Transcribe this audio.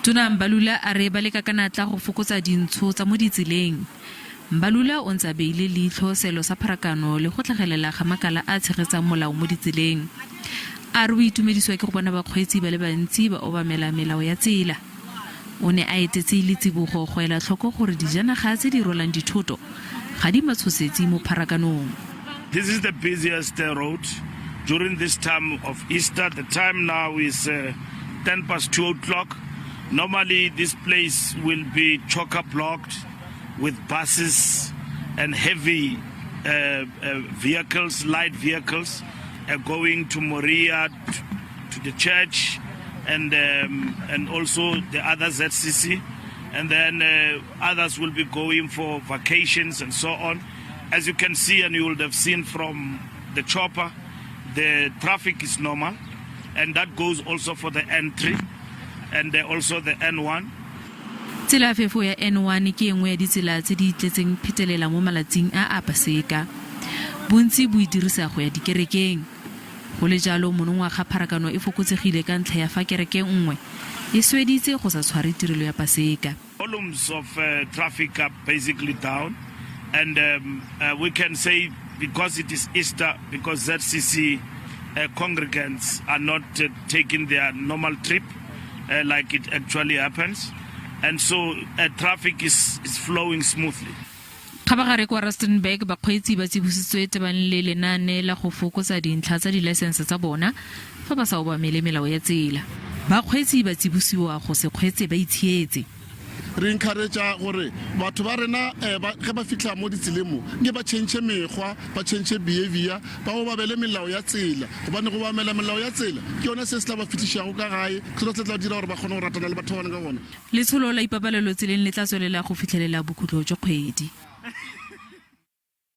Tona Mbalula a re ba leka ka natla go fokotsa dintsho tsa mo ditseleng. Mbalula o ntse a beile leitlho seelo sa pharakano le go tlhagelela ga makala a a tshegetsang molao mo ditseleng. A re o itumedisiwa ke go bona bakgweetsi ba le bantsi ba obamela melao ya tsela. O ne a etetse letsibogo go ela tlhoko gore dijanaga tse di rwalang dithoto ga di matshosetsi mo pharakanong. This is the busiest road during this time of Easter. The time now is 10 past 2 o'clock. Normally this place will be chock-a-blocked with buses and heavy vehicles, light vehicles going to Moria, to the church, and also the other ZCC. And then others will be going for vacations and so on. As you can see, and you would have seen from the chopper, the traffic is normal, and that goes also for the N3 and also the N1. Tsela fefo ya N1 ke e nngwe ya ditsela tse di tletseng phetelela mo malatsing a a Paseka. Bontsi bo e dirisa go ya dikerekeng. Go le jalo, monongwaga pharakano e fokotsegile ka ntlha ya fa kereke nngwe e sweditse go sa tshware tirelo ya Paseka. Volumes of traffic are basically down, and we can say because it is Easter, because ZCC congregants are not taking their normal trip like it actually happens, and so traffic is flowing smoothly. Kgabagare kwa Rustenburg, bakgweetsi ba tsibositswe tebang le lenaane la go fokotsa dintlha tsa dilaesense tsa bona fa ba sa obamele melao ya tsela. Bakgweetsi ba tsibosiwa go se kgweetse ba itshietse. Re encouragea gore batho ba rena ge ba fitlha mo ditseleng mo, nke ba change mekgwa, ba change behavior, ba obamele melao ya tsela, gobane go obamela melao ya tsela ke yone se se tla ba fitlhišago ka gae, ke sona se tla dira gore ba kgone go ratana le batho ba bangwe ka gona. Letsholo la ipabalelo tseleng le tla tswelela go fitlhelela bokhutlo jwa kgwedi.